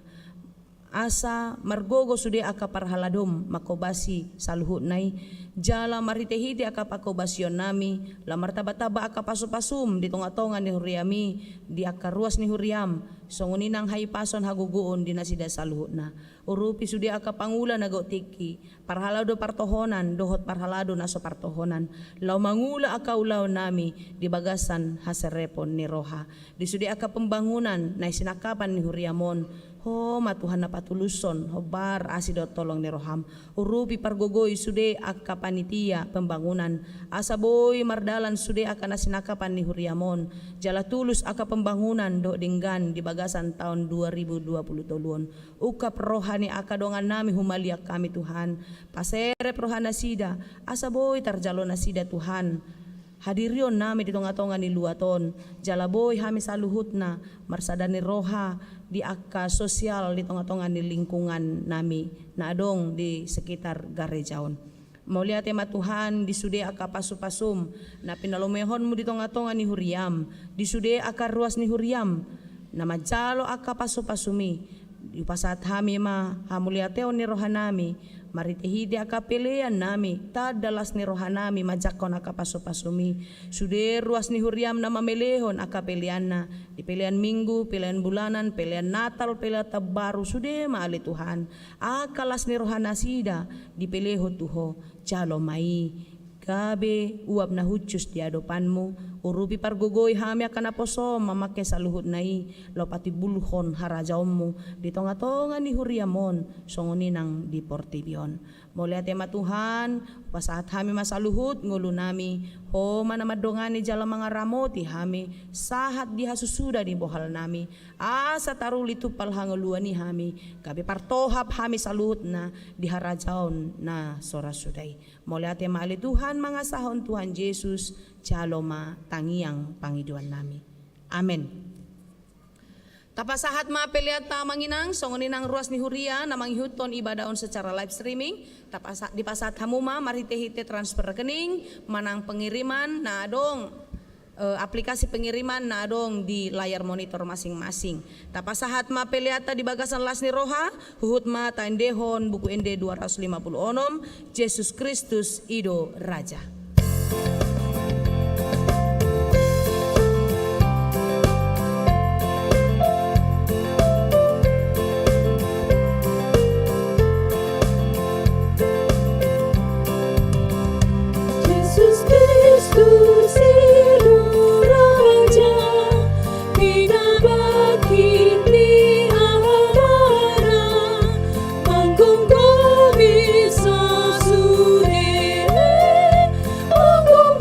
Asa margogo sude angka parhaladoM mangkobasi saluhutna i, jala marhitehite angka pangkobasionnami laho martambatamba angka pasupasuM di tongatonga ni huriaM i, di angka ruas ni huriaM, songon i nang haipason hagogoon di nasida saluhutna. Urupi sude angka pangula na gok tingki, parhalado partohonan dohot parhalado na so partohonan, laho mangula angka ulaonnami di bagasan haserepon ni roha. Di sude angka pembangunan na sinangkapan ni huriaM on, Ho ma Tuhan na patulushon hombar asi dohot holong ni rohaM. Urupi, pargogoi sude angka panitia pembangunan, asa boi mardalan sude angka na sinangkapan ni huriaM on, jala tulus angka pembangunan dohot denggan di bagasan taon dua ribu dua puluh tolu on. Ungkap roha ni angka dongannami humaliang hami Tuhan, paserep rohanasida, asa boi tarjalo nasida Tuhan hadirion nami di tonga-tonga ni luat on, jala boi hami saluhutna marsada ni roha di angka sosial di tonga-tonga ni lingkungan nami na adong di sekitar gareja on. Mauliate ma Tuhan di sude angka pasu-pasum na pinalumehonmu di tonga-tonga ni huriam, di sude angka ruas ni huriam na manjalo angka pasu-pasumi. Hupasahat hami ma hamuliateon ni rohanami, marhite-hite angka pelean nami, tanda las ni rohanami manjangkon angka pasu-pasumi. Sude ruas ni huriam na mamelehon angka peleanna, di pelean Minggu, pelean bulanan, pelean Natal, pelean Taon Baru, sude ma ale Tuhan. Angka las ni rohanasida dipelehon tu Ho, jalo ma i gabe uap na hushus di adopanmu, urupi pargogoi hami angka naposom mamangke saluhutna i, laho patimbulhon harajaonmu di tonga-tonga ni huriam on, songon i nang di portibi on. Mauliate ma Tuhan, hupasahat hami ma saluhut ngolunami, Ho ma na mandongani jala mangaramoti hami, sahat di hasusuda ni bohalnami, asa taruli tumpal hangoluan i hami, gabe partohap hami saluhutna di harajaon na so ra suda i. Mauliate ma ale Tuhan, mangasahon Tuhan Jesus, jalo ma tangiang pangidoannami. Amen. Tapasahat ma peleanta amang inang, songon i nang ruas ni huria na mangihuthon ibadah on secara live streaming, tapasa-, dipasahat hamu ma marhite-hite transfer rekening, manang pengiriman na adong, eh, aplikasi pengiriman na adong di layar monitor masing-masing. Tapasahat ma peleanta di bagasan las ni roha, huhut ma taendehon Buku Ende dua ratus lima puluh onom, Jesus Kristus i do Raja. Jesus Kristus i do Raja, pinabangkit ni Amana, manggomgomi sasude, manggom-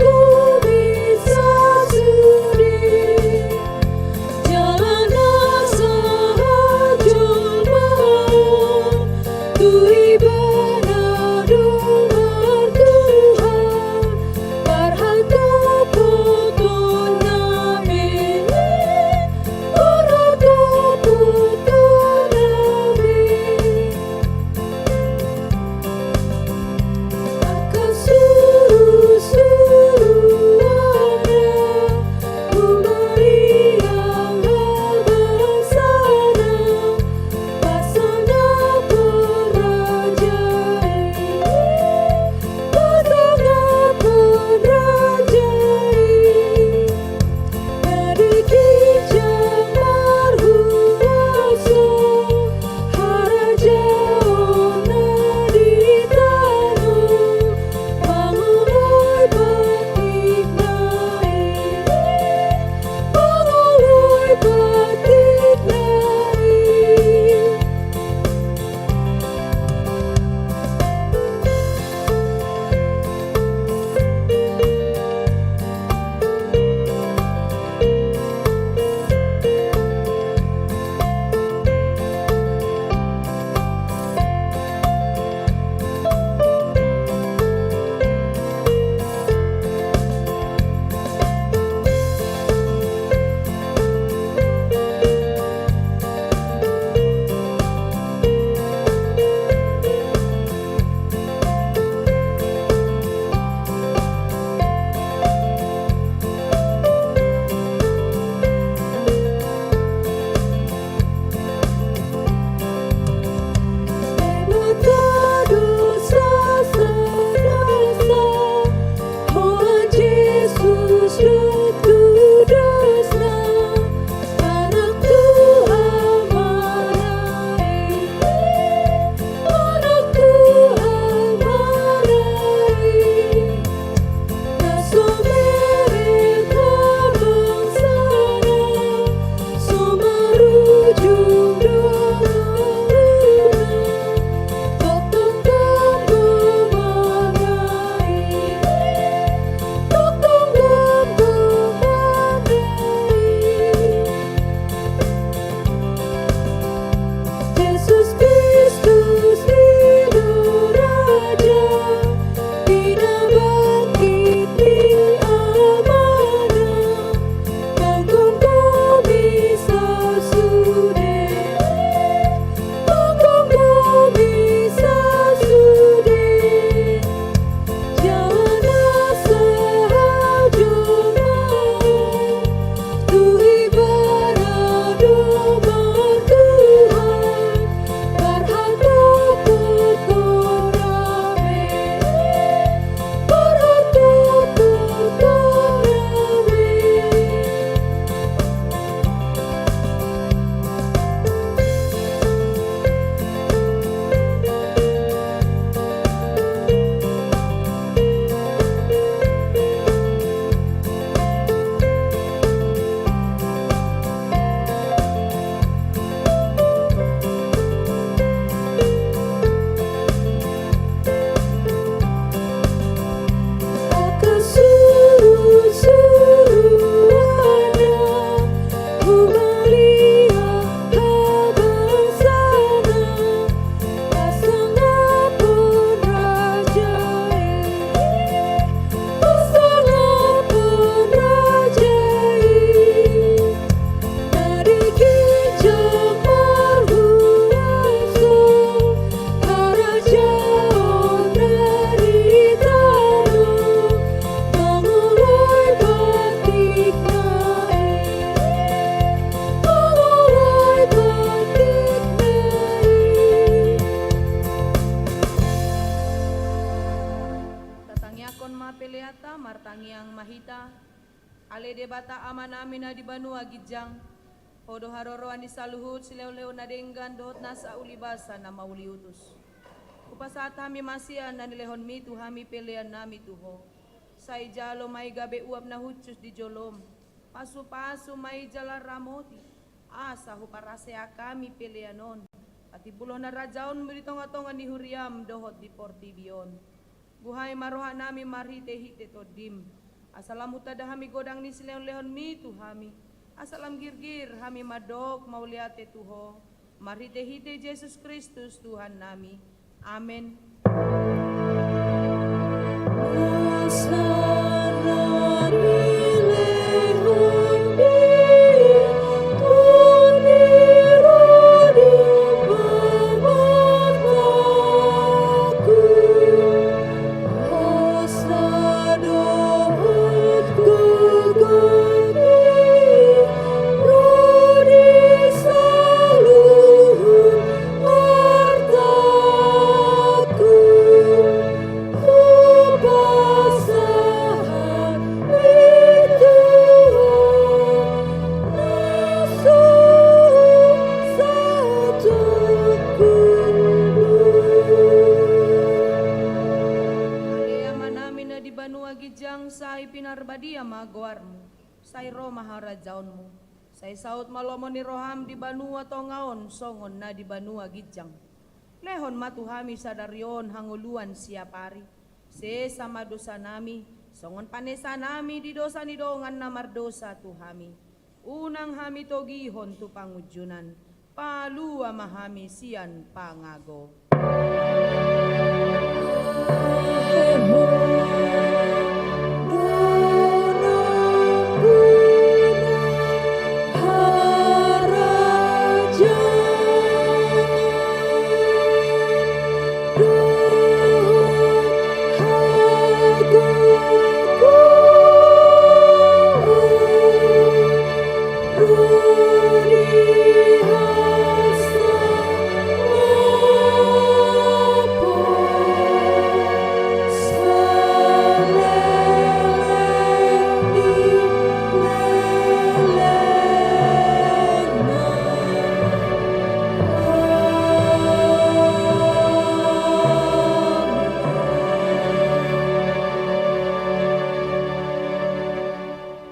Angkon ma peleanta, martangiang ma hita. Ale Debata Amanami na di banua ginjang, Ho do haroroan ni saluhut silehonlehon na denggan dohot nasa ulibasa na mauliutus. Hupasahat hami ma sian na nilehonmi tu hami peleannami tu Ho. Sai jalo ma i gabe uap na hushus di jolom. Pasupasu ma i jala ramoti, asa huparaseak hami pelean on, patimbulhon harajaonmu di tongatonga ni huriam dohot di portibi on. Buhai ma rohanami marhitehite Tondim, asa lam hutanda hami godang ni silehonlehonmi tu hami, asa lam girgir hami mandok mauliate tu Ho, marhitehite Jesus Kristus Tuhannami. Amen. Ale Amanami na di banua ginjang, sai pinarbadia ma goarmu, sai ro ma harajaonmu, sai saut ma lomo ni roham di banua tonga on songon na di banua ginjang. Lehon ma tu hami sadari on hangoluan siapari. Sesa ma dosanami, songon panesanami di dosa ni dongan na mardosa tu hami. Unang hami togihon tu pangunjunan, palua ma hami sian pangago.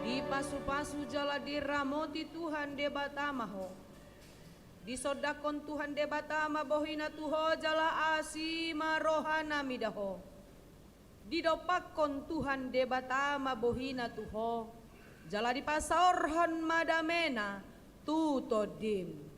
Dipasupasu jala diramoti Tuhan Debata ma ho. Disondangkon Tuhan Debata ma bohina tu ho jala asi ma rohana mida ho. Didompakkon Tuhan Debata ma bohina tu ho, jala dipasaorhon ma damena tu tondim.